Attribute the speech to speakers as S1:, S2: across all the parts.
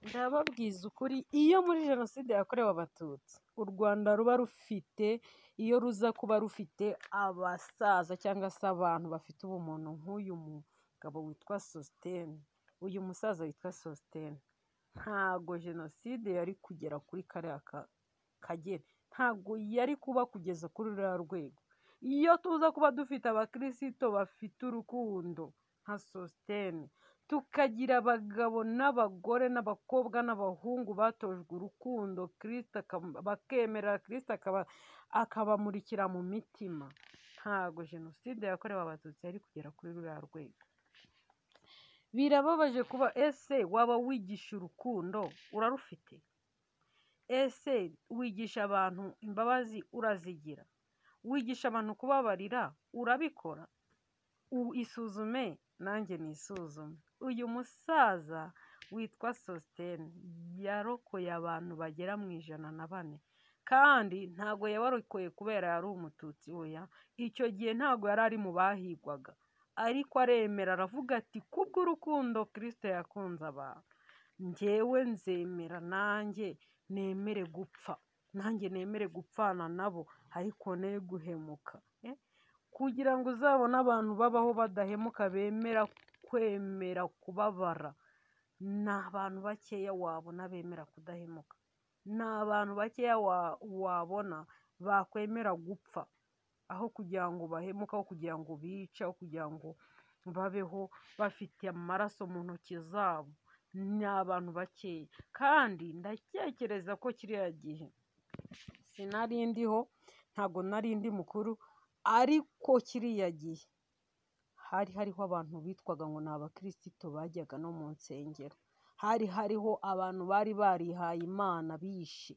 S1: Ndababwiza ukuri, iyo muri Jenoside yakorewe Abatutsi u Rwanda ruba rufite, iyo ruza kuba rufite abasaza cyangwa se abantu bafite ubumuntu nk'uyu mugabo witwa Sositene, uyu musaza witwa Sositene, ntago Jenoside yari kugera kuri kariya kagera, ntago yari kuba kugeza kuri ruriya rwego. Iyo tuza kuba dufite abakirisito bafite urukundo nka Sositene, tukagira abagabo n'abagore n'abakobwa n'abahungu batojwe urukundo, Kristo bakemera Kristo akabamurikira mu mitima, ntago Jenoside yakorewe Abatutsi yari kugera kuri ruriya rwego. Birababaje kuba ese waba wigisha urukundo urarufite? Ese wigisha abantu imbabazi urazigira? Wigisha abantu kubabarira urabikora? Isuzume nanjye nisuzume. Uyu musaza witwa Sositene yarokoye abantu bagera mu 104, kandi ntago yabarokoye kubera yari Umututsi, oya, icyo gihe ntago yari ari mu bahigwaga, ariko aremera aravuga ati kubw'urukundo Kristo yakunze abantu, njyewe nzemera nanjye nemere gupfa, nanjye nemere gupfana nabo, ariko ne guhemuka. Kugira ngo uzabone abantu babaho badahemuka, bemera kwemera kubabara, ni abantu bakeya wabona bemera kudahemuka, ni abantu bakeya wabona bakwemera gupfa aho kugira ngo bahemuke, aho kugira ngo bice, aho kugira ngo babeho bafite amaraso mu ntoki zabo, ni abantu bakeya. Kandi ndatekereza ko kiriya gihe sinari ndiho, ntago nari ndi mukuru, ariko kiriya gihe hari hariho abantu bitwaga ngo ni abakirisito bajyaga no mu nsengero, hari hariho abantu bari barihaye Imana bishe,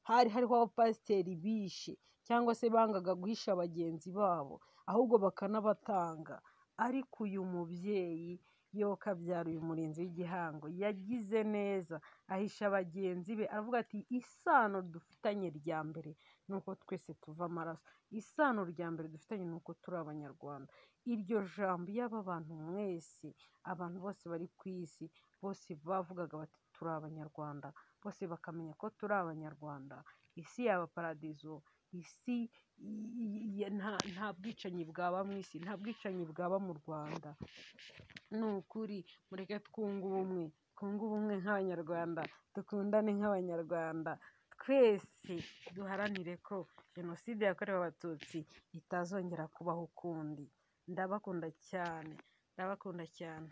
S1: hari hariho abapasiteri bishe cyangwa se bangaga guhisha bagenzi babo ahubwo bakanabatanga. Ariko uyu mubyeyi yokabyara uyu murinzi w'igihango yagize neza, ahisha bagenzi be, aravuga ati isano dufitanye rya mbere ni uko twese tuva amaraso, isano rya mbere dufitanye ni uko turi Abanyarwanda. Iryo jambo iyaba abantu mwese, abantu bose bari ku isi, bose bavugaga bati turi Abanyarwanda, bose bakamenya ko turi Abanyarwanda, isi yaba paradizo, isi nta bwicanyi bwaba mu isi, nta bwicanyi bwaba mu Rwanda. Ni ukuri mureke twunge ubumwe, twunge ubumwe nk'Abanyarwanda, dukundane nk'Abanyarwanda, twese duharanire ko Jenoside yakorewe Abatutsi itazongera kubaho ukundi. Ndabakunda cyane, ndabakunda cyane.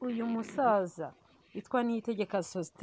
S1: Uyu musaza witwa Niyitegeka Sositene.